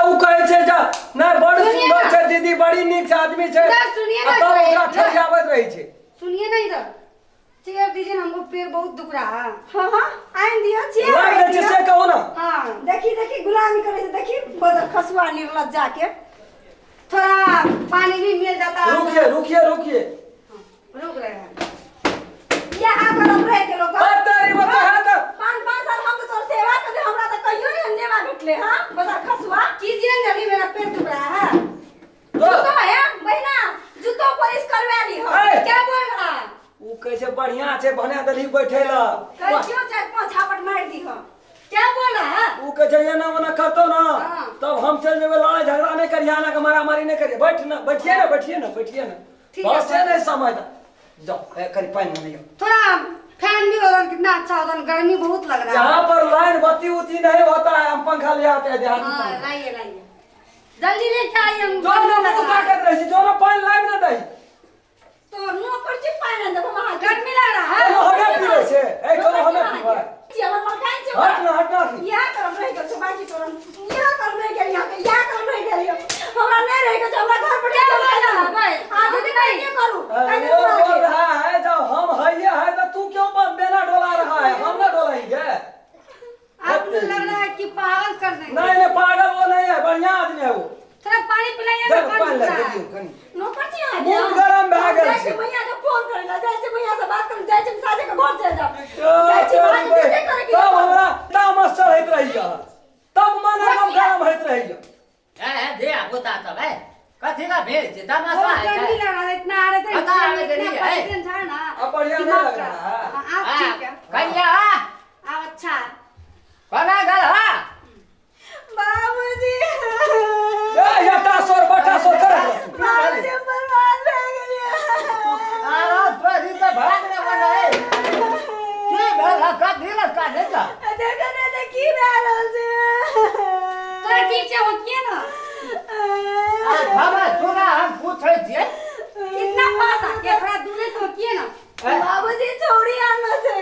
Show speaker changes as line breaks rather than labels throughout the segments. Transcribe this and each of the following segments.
ओ कहै छै जे नहि बड़
सुनिए
सुंदर
ना।
छै दीदी बड़ी नीक छै आदमी छै
ना, सुनिए ना,
आ तब ओकरा
ना।
ठरियाबैत रहै छै।
सुनिए ना, इधर चेयर दीजिए ना, हमको पैर बहुत दुख रहा है।
हाँ हाँ, आइन दियो चेयर।
लाइब
आइन
दै छै
दियो।
से कहू ना।
हाँ।
देखी देखी, गुलामी करे छै, देखी बदर खसुआ निर्लज्जा के।
थोड़ा पानी भी मिल जाता है।
रुकिए रुकिए रुकिए।
रुक रहे हैं।
यहाँ करम रह गेलो।
बात तेरी बता है तो
पाँच पाँच साल हम तो तोर सेवा कर, हमरा तो कहियो नहीं नेवा भेटले। हाँ, बदर खसुआ।
कीजिए ना जल्दी, मेरा पेट दुख रहा है।
जूतो है बहिना, जूतो पॉलिश करवा ली हो।
ए!
क्या बोल रहा है?
ओ कहै छै बढ़िया छै, बना देलही बैठे ला।
कह क्यों चार पांच झापट मार दी हो।
क्या बोल रहा है?
ऊ कहै छै एना ओना करतौ ना
हाँ।
तब हम चल जेबै, लड़ाई झगड़ा नहीं करिहे, आना के मारामारी नहीं करिहे। बैठ ना, बैठिए ना, बैठिए ना, बैठिए ना।
ठीक है,
बस से नहीं समय दा। जाओ, ए, कनी पानि आनियौ।
थोड़ा फैन भी होता कितना अच्छा होता, गर्मी बहुत लग रहा है।
यहाँ पर लाइन बत्ती उत्ती नहीं होता है, हम पंखा ले आते हैं देहात में।
हाँ, लाइए लाइए, जल्दी लेके आइए हम।
जो ना मुंह ताकत रही छी, जो ना पानि लाबि ना दही।
तो नो पर छी पानि आनि देबो अहाँ।
गर्मी लग रहा है।
कोनो हमे पीबै छै, ए कोनो हमे पीबै।
छी हमर मलकाइन छै।
हट ना, हट ना।
यहाँ करम रहि गेल छै, बाकी तोरन यहाँ करम रहि गेल, यहाँ के यहाँ करम रहि गेल। हमरा नहीं रहि गेल छै, हमरा घर पर
क्या बोल रहा है भाई?
आ दीदी नहीं के करू।
अरे वो बोल रहा है जब हम है ये है तो तू क्यों बेना डोला रहा है? हम ना डोलाएंगे।
आपको लग रहा है कि पागल कर देंगे।
नहीं नहीं, पागल वो नहीं है, बढ़िया आदमी है वो।
थोड़ा पानी पिलाइए ना।
जब
कौन
पानि
दुख
लग
रहा है?
दियौ कनी।
नो पर छी अहाँ।
मुंह गरम भए गेल
जाइ छी
छै।
भैया के फोन करे ला, जाइ छी भैया से बात कर, जाइ छी साझे के घर चल जाओ, जाइ छी वहाँ के जे करे के।
तब हमरा तामस चढ़ैत रहैया, तब मन एकदम गरम होइत रहैया।
ए दे पुता सब है कथी का भेल छै तमाशा
बहुत
है
गर्मी
छै।
लग रहा है, इतना आ रहे थे।
बता, आवे
इतना
के नहीं है।
पसीना था ना।
अब बढ़िया नहीं
दिमाग
लग रहा
खराब।
है।
हाँ, आप ठीक है।
कहिया।
आप अच्छा है।
कोना गेल हा?
बाबूजी।
ए यटा सोर बटा सोर कर।
बाबूजी, बर्बाद भए गेलियै।
आरो तोरी तऽ भाग ने बनै की भेल हा? कथी लए कानै छ?
देखऽ ने तऽ की भए रहल छै।
थोड़ा ठीक से होती है ना।
आ बाबा सुना, हम पूछै छियै।
इतना पास आके थोड़ा दूरे से होती है ना।
बाबूजी, छौड़ी आनलो छै।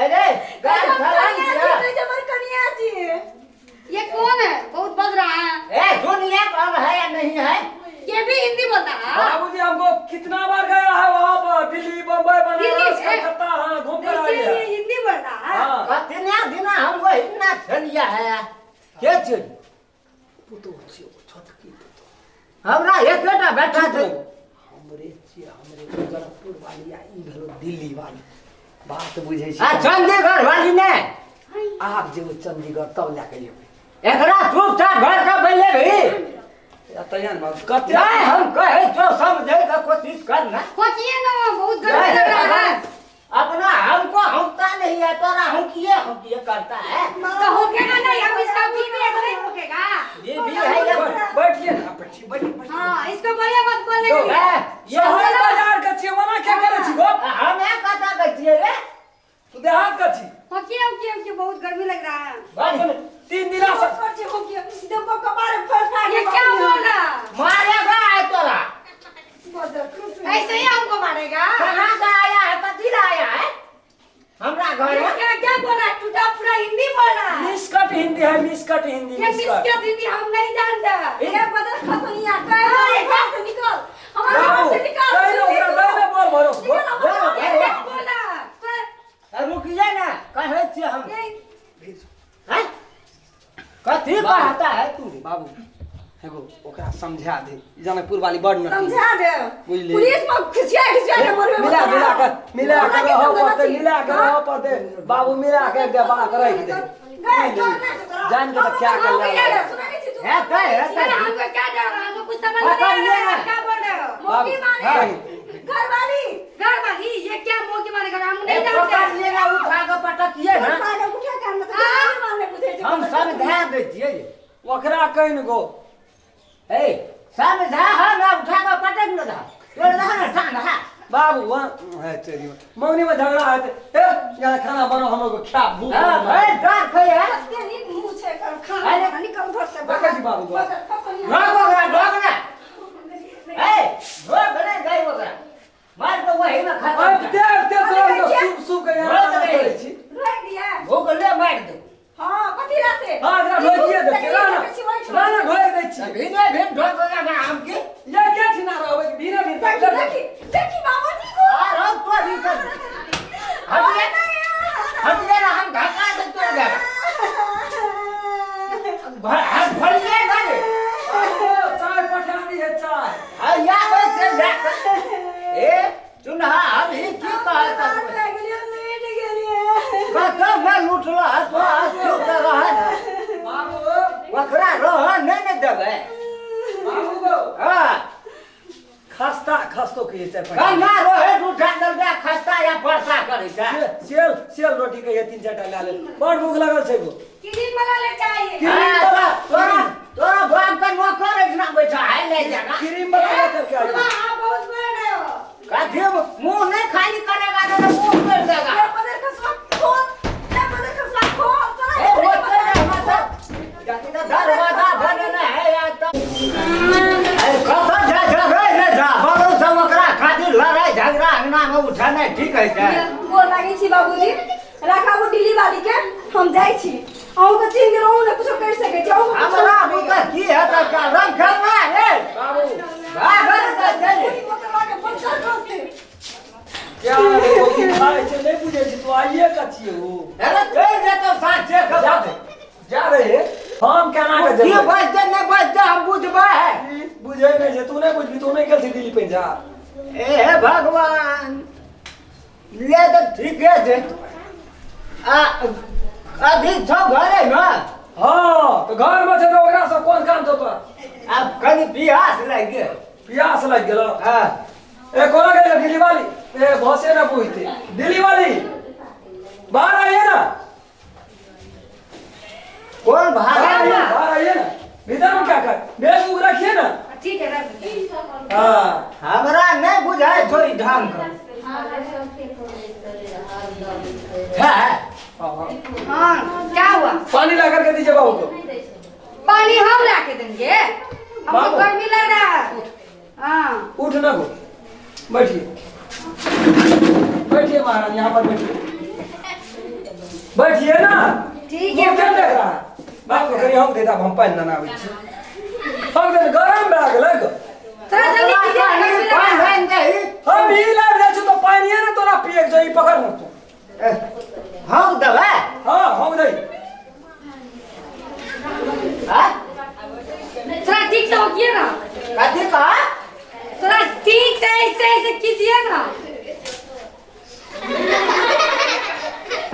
अरे गाय
हम
फलान
कनिया
छियै।
छी, कहै छै हमर कनिया छी।
ये कौन है? बहुत बज रहा है।
ए सुनिए, कौन है या नहीं है?
ये भी हिंदी बोलता है।
बाबूजी, हमको कितना बार गया है वहाँ पर, दिल्ली बम्बई
दिल्ली
बनारस
से?
कलकत्ता, हाँ, घूम कर
वैसे
आई है।
ये हिंदी बोल रहा है।
हाँ।
कतना दिना हम वही ना छलिया है के छै?
पुतोह छियौ, छोटकी पुतोह।
हमरा एकेटा बेटा छै।
हमरे छियै, हमरे जनकपुर वाली आ ई भेलो दिल्ली वाली, बात बुझै छी?
आ चंडीगढ़ वाली ने।
आब जेबै चंडीगढ़ तब लए के जेबै।
एकरा चुपचाप घर के बैले भी।
या तैयार बाबू कते।
नहीं, हम कहे जो समझे के कोशिश कर ना।
होती ना, बहुत गर्मी लग रहा है।
अपना हमको हमता नहीं है, तोरा हम किए हम किए करता है।
तो होकेगा नहीं, अब इसका बीवी है तो नहीं होकेगा।
ये भी है या
बैठिए ना, बैठिए बैठिए बैठिए।
हाँ, इसको बोलिए मत बोलने के लिए।
ए, ये
शहर बाजार के छियै, ओना क्या करै छी गप?
हम एक कथा के छियै रे।
तू देहात के छी।
होकिए होकिए होकिए, बहुत गर्मी लग रहा है।
बस।
3 दिना से
पर छी होकिए, देबो कपारे फड़ फाड़।
ये क्या बोल रहा है?
मारेगा है तोरा।
बदर खुश।
ऐसे ही हमको मारेगा?
कहाँ से आया है, कथी ला आया है हमरा घर
ये
में?
क्या क्या बोल रहा है? टूटा फूटा हिंदी बोल रहा है।
मिसकट हिंदी है, मिसकट हिंदी।
ये
मिसकट
मिसकट हिंदी हम नहीं जानते।
ये बदर खसनिया, कह
ये
घर से निकल, हमारे घर
बाबू
से निकल।
कहि ओकरा दै ने बोल भरोस बोल।
निकल हमारे घर
ये
से।
क्या बोल रहा है?
रुकिए ना, कहे छियै हम।
ये
हैं? कथी कहता है तू?
बाबू, एगो ओकरा समझा दे, ई जनकपुर वाली बड़ नटी।
समझा दे।
बुझली।
पुलिस में खिसिया खिसिया के मरबे।
मिला मिला के मिला के
हमरा के
रह
समझना
पड़ते।
छी।
मिला के रह पड़ते बाबू, मिला के बात रख दे।
गए, तोर ना छै तोरा।
जान के तऽ क्या
हम
कर
मिला सुनै नहीं छी तू।
है कहे है
अरे
कहे।
हमको क्या डर रहा है? हमको कुछ समझ में नहीं आ रहा है, क्या बोल रहे हो?
मौकी माने
हाँ।
घरवाली।
घर वाली, ये क्या मौकी माने घर? हम नहीं
ए,
जानते।
पकड़िए ना, उठा के पटकिए ना।
पागल उठा के आनलक, नहीं मारने बुझै छै।
हम समझा दै छियै।
ओकरा कहिन गो।
ए समझा हा ना, उठा के पटक न दा, तोड़ दा ना टांग हा।
बाबू वहाँ है तेरी मौनी में झगड़ा है ए, यहाँ खाना बनाओ, हम लोग खा भूख।
हां भाई, डार खै है।
कते नीक मुँह छै एकर, खाना
अरे।
निकल घर से।
देखै छी बाबू, बाबू।
बदर खसनिया।
रोक ओकरा, रोक ना। ए रोक ने गई ओकरा, मार के वही में खत्म
अब
कर।
देख देख तोरा सूप सूप के यहाँ
रोक
खाना
रे।
करै छी।
रोकि दिया।
भूख ले मार दे।
हाँ, कथी ला से?
हाँ, एकरा ढोकिए दे, राना राना।
भरिए ना रे।
चाय पठा दी है चाय।
आ या वैसे जा ए सुनहा हम ही की कहता
रह गेलियै, लुटि गेलियै।
कतऽ न लूटल तो तू तऽ रह ने।
बाबू
ओकरा रह नहीं ने देबै।
बाबू गो
हाँ
खस्ता खस्तो के चाय पठा।
कन्ना रहे उठा देलकै खस्ता या वर्षा करै छै।
सेल सेल रोटी के 3 4 टा ला ले। बड़ भूख लागल छै गो।
क्रीम वाला ले चाहिए।
क्रीम
हाँ,
वाला
तोरा तोरा बाप का नौकर इतना बैठा है ले जाना।
क्रीम वाला ले करके आइए।
आप बहुत बड़ रहे हो।
कथी मुंह नहीं खाली करेगा तो मुंह कर देगा।
ये पदर खसवा खोल, ये पदर खसवा खोल, तोरा
ए होते रे माता दरवाजा बनना है या तो अरे कतऽ जा जा रे ने जा बोलो सब ओकरा खातिर लड़ाई झगड़ा अंगना में उठाना ठीक है छै।
गोर लागै छी बाबूजी, राखा वो दिल्ली वाली के, हम जाइ छी। अहूँ के चिन्ह गेलहुँ, अहूँ ने कुछो करि सकै छी, अहूँ के कुछो
हमरा
नहि
बुते की है त का रंग खेलना रे
बाबू
भागल त चल।
पूरी बोतल के बंद कर।
क्या रे वो की खाए छै नहीं बुझै छी तू आइए का छियै हो।
अरे चल जेतो साचे
जा
खबर
जा रहे हम केना के
की
जेबै।
बजते नहीं बजते हम बुझबै है।
बुझै नहीं छै तू नहीं बुझबी तू नहीं गेल छी दिल्ली पंजाब।
ए भगवान ले तो ठीक है छै। आ अभी छौ घरे में।
हाँ तो घर में छै त ओकरा से कोन काम छौ तोरा।
अब कनी प्यास लागि गेल।
प्यास लागि गेल।
हाँ
ए कोना गेल दिल्ली वाली? ए बसे ना पूछते दिल्ली वाली बाहर आइए ना।
कौन बाहर
आइए बाहर आइए ना। भीतर में क्या कर बैग उग रखिए ना।
ठीक है रख दीजिए।
हाँ
हमरा नहीं बुझाय छौ ई ढंग के। है
हाँ क्या हुआ?
पानी ला करके दीजिए बाबू को।
पानी हम ला के देंगे, हमको गर्मी लग रहा है। हाँ
उठ ना गो बैठिए बैठिए महाराज यहाँ पर बैठिए बैठिए ना।
ठीक है
क्या देख रहा है बाबू करिए हम देता हम पानी ना आबै छी हम दे गरम भए गेलै गो।
थोड़ा जल्दी कीजिए गर्मी लग रहा है।
हम ई लाब जाइ छी तो पानिए ने तोरा पिए के छौ, ई पकड़ न तू।
हम देबै।
हाँ हम दै।
हाँ
थोड़ा ठीक से हो किए ना।
कथी कहा?
थोड़ा ठीक से ऐसे ऐसे कीजिए ना।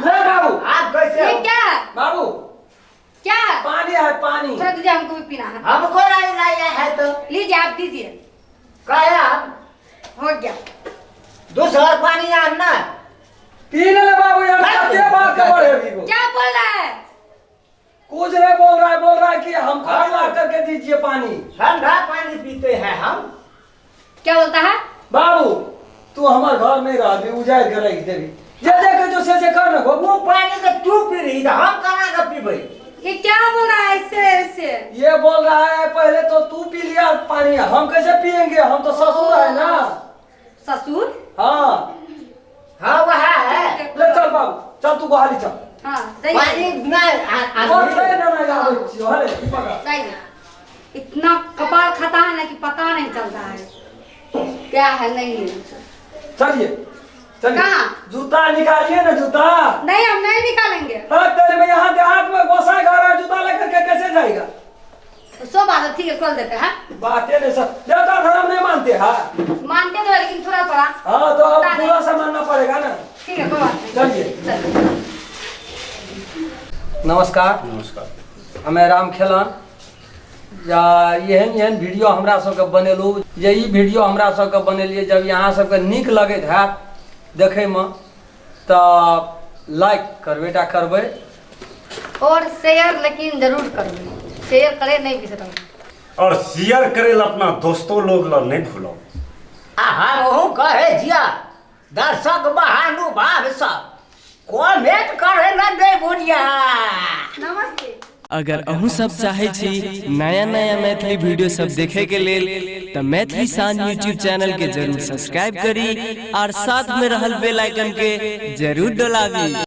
ले बाबू
आप कैसे
ये क्या है?
बाबू
क्या है?
पानी है पानी।
थोड़ा दीजिए हमको भी पीना है।
हमको नहीं लाया है तो
लीजिए आप दीजिए।
कहा
हो गया
दूसरा पानी आना
पी ले बाबू यार क्या बात कर रहे हो?
क्या बोल रहा है?
कुछ नहीं बोल रहा है, बोल रहा है कि हमको भी ला करके दीजिए पानी।
ठंडा पानी पीते हैं हम।
क्या बोलता है
बाबू? तू हमारे घर में रह भी उजाड़ के रख देबी जे जे के जो से जे कर न गो।
वो पानी के तू पी रही हम कना के पीबै?
ये क्या बोल रहा है ऐसे ऐसे?
ये बोल रहा है पहले तो तू पी लिया पानी, हम कैसे पिएंगे? हम तो ससुर है ना।
ससुर?
हाँ
हाँ वह है।
ले चल बाबू चल तू गोहाली चल।
हाँ
पानी नहीं
और ना ना आबै छी हले पकड़।
इतना कपाल खाता है ना कि पता नहीं चलता है क्या है नहीं है।
चलिए चलिए जूता निकालिए ना जूता।
नहीं हम नहीं निकालेंगे।
हाँ तेरे में यहाँ देहात में गोसाई घर है, जूता लेकर के कैसे जाएगा?
सब बात ठीक है खोल देते हैं।
बातें नहीं सर देवता धर्म नहीं मानते। हाँ
मानते तो लेकिन थोड़ा थोड़ा।
हाँ तो अब पूरा से मानना पड़ेगा ना।
ठीक है कोई बात नहीं
चलिए। नमस्कार
नमस्कार।
हमें राम खेलन या एहन एहन वीडियो हमरा सबके बनेलहुँ जे ई वीडियो हमरा सबके बनेलियै। जब यहाँ सबके नीक लगैत हैत देखैमे तऽ लाइक करबे टा करबै
और शेयर लेकिन जरूर करबै। शेयर करे नहीं बिसरब
और शेयर करे ला अपना दोस्तों लोग ला नहीं भूलो।
आ हम ओहू कहे जिया दर्शक महानुभाव सब कमेंट करे ला नहीं भूलिया।
नमस्ते।
अगर अहूँ सब चाहे छी नया नया मैथिली वीडियो सब देखे के लेल त मैथिली शान यूट्यूब चैनल के जरूर सब्सक्राइब करी और साथ में रहल बेल आइकन के जरूर दबाबी।